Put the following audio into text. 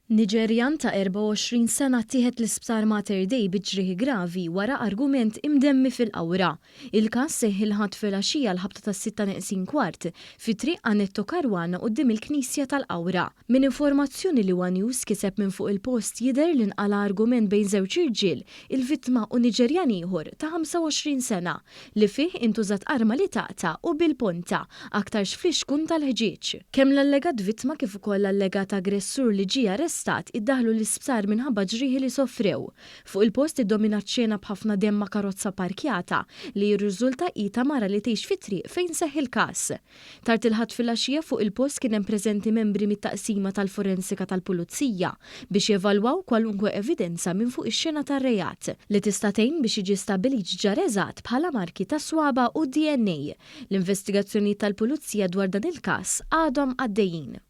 Niġerjan ta' 24 sena ttieħed l-Isptar Mater Dei bi ġrieħi gravi wara argument imdemmi fil-Qawra. Il-każ seħħ il-Ħadd filgħaxija għall-ħabta tas-sitta neqsin kwart fi Triq Anetto Caruana quddiem il-Knisja tal-Qawra. Minn informazzjoni li one News kiseb minn fuq il-post jidher li nqala' argument bejn żewġ irġiel, il-vittma u Niġerjan ieħor ta' 25 sena, li fih intużat arma li taqta' u bil-ponta, aktarx flixkun tal-ħġieġ. Kemm l-allegat vittma kif ukoll l-allegat aggressur li ġie arrestat iddaħħlu l-isptar minħabba ġrieħi li sofrew. Fuq il-post iddominat xena b'ħafna demm ma' karozza parkjata li jirriżulta hi ta' mara li tgħix fit-triq fejn seħħ il-każ. Tard il-Ħadd filgħaxija fuq il-post kien hemm preżenti membri mit-Taqsima tal-Forensika tal-Pulizija biex jevalwaw kwalunkwe evidenza minn fuq ix-xena tar-reat li tista' tgħin biex jiġi stabbilit x'ġara eżatt bħala marki ta' swaba' u DNA. L-investigazzjonijiet tal-Pulizija dwar dan il-każ għadhom għaddejjin.